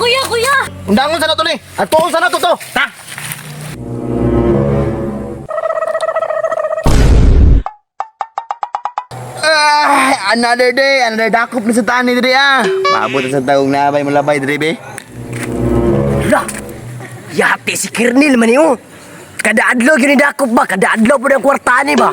Kuya, kuya! Undangon sa nato ni. Atuon sa nato to. Ta. Ah, another day, another dakop ni sa tani diri ah. Maabot sa taong nabay malabay diri be. Lah, yate si Kirnil man niyo. Kada adlaw gyud ni dakop ba? Kada adlaw pud ang kwarta ni ba?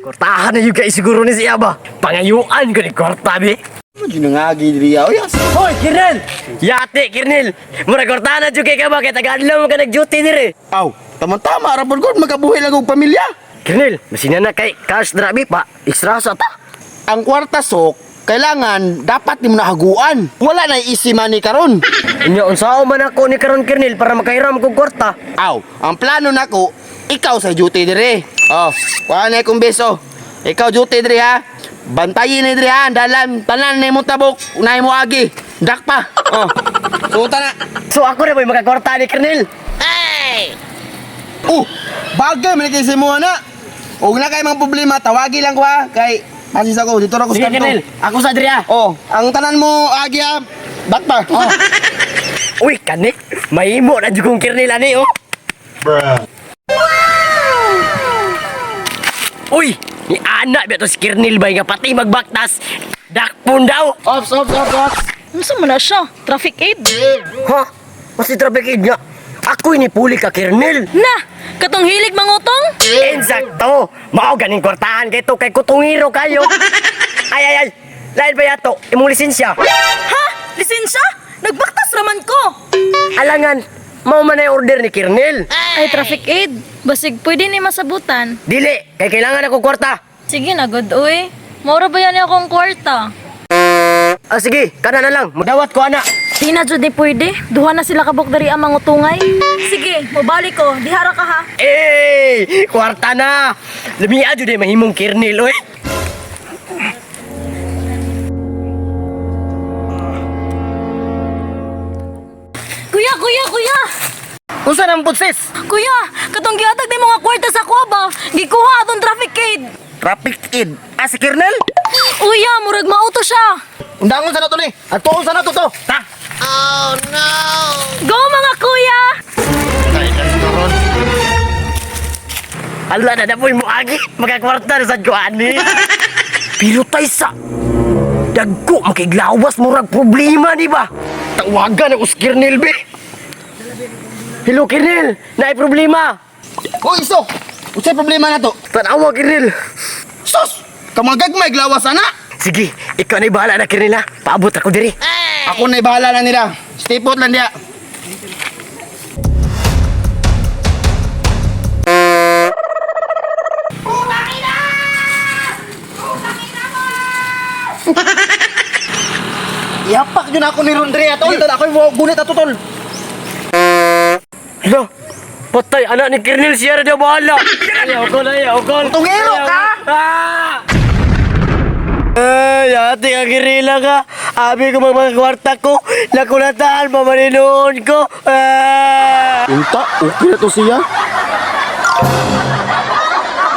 Kwartahan na yun kay siguro ni siya ba? Pangayuan ko ni kwarta bi. Mo jud ngagi diri ah. Oy, Hoy, Kirnil! Yate, Kirnil! Mura kwartahan na jud kay ka ba? Kay taga adlaw mo ka nag-duty diri. Aw, tama-tama ra pud gud makabuhi lang og pamilya. Kirnil, masina na kay cash drabi pa. Extra sa ta. Ang kwarta sok, kailangan dapat nimo nahaguan. Wala na easy money karon. Inya unsaon man ako ni karon Kirnil para makairam kog kwarta. Aw, ang plano nako, ikaw sa duty dire. Oh, wala na akong beso. Ikaw duty dire ha. Bantayin ni dire ha, dalan tanan na imong tabok, unahin mo agi. Dak pa. Oh. Suta na. So ako na ba'y makakwarta ni Kirnil? Oh, bagay man kay mo na. Og na kay mga problema, tawagi lang ko ha kay pasis ako dito ra ko Sige sa kanto. Kirnil, ako sa diri ha. Oh, ang tanan mo agi ha. Dak pa. Oh. Uy, kanik. Mahimo na jud kong Kirnil ani oh. Uy, ni anak ba to si Kirnil bay nga pati magbaktas. Dakpon daw. Ops, ops, ops, ops. Unsa man na siya? Traffic aid? Ha? Mas traffic aid nga. Ako'y nipuli ka Kirnil. Na! Katong hilig mangutong? Insakto. Mao ganing kwartahan kay to kay kutungiro kayo. Ay ay ay. Lain ba yato? Imong lisensya. Ha? Lisensya? Nagbaktas raman ko! Alangan, mao man ay order ni Kirnil. Ay, traffic aid. Basig pwede ni masabutan. Dili, kay kailangan ako kwarta. Sige na, good uy. Maura ba yan akong kwarta? Ah, sige, kana na lang. Mudawat ko ana. Di na jud ni pwede. Duha na sila kabok diri ang mangutungay. Sige, mobalik ko. Dihara ka ha. Eh, kwarta na. Lamia jud eh mahimong Kirnil oy. Kuya, kuya, kuya! Unsa nang putsis? Kuya, katong gihatag ni mga kwarta sa kuha ba? Gikuha atong traffic aid. Traffic aid. Ah, si Kernel? Uya, murag mauto siya. Undangon sa nato ni. Atuon sa nato to. Ta. Go mga kuya! Ala na na po'y muagi. Magkakwarta na sad ko ani. Pero taysa, dagko makiglawas murag problema di ba? Tawagan ako si Kirnil be. Hello Kirnil, naay problema. Hoy, iso. Unsay problema na to? Tanawa Kirnil. Sus! Kamagagmay glawas ana. Sige, ikaw na'y bahala na Kirnil ha. Paabot ako diri. Ako na'y bahala na nila. Stay put lang diya. Iapak yun ako ni Rondre tol. Tol, ako yung gunit ato tol. Hala, patay anak ni Kirnil siya na daw bahala. Ayaw ko na, ayaw ko. Tungero ka! Ah! Ay, ate ka Kirila ka. Abi ko mga kwarta ko. Nakulataan, mamaninoon ko. Ah! Unta, okay na to siya.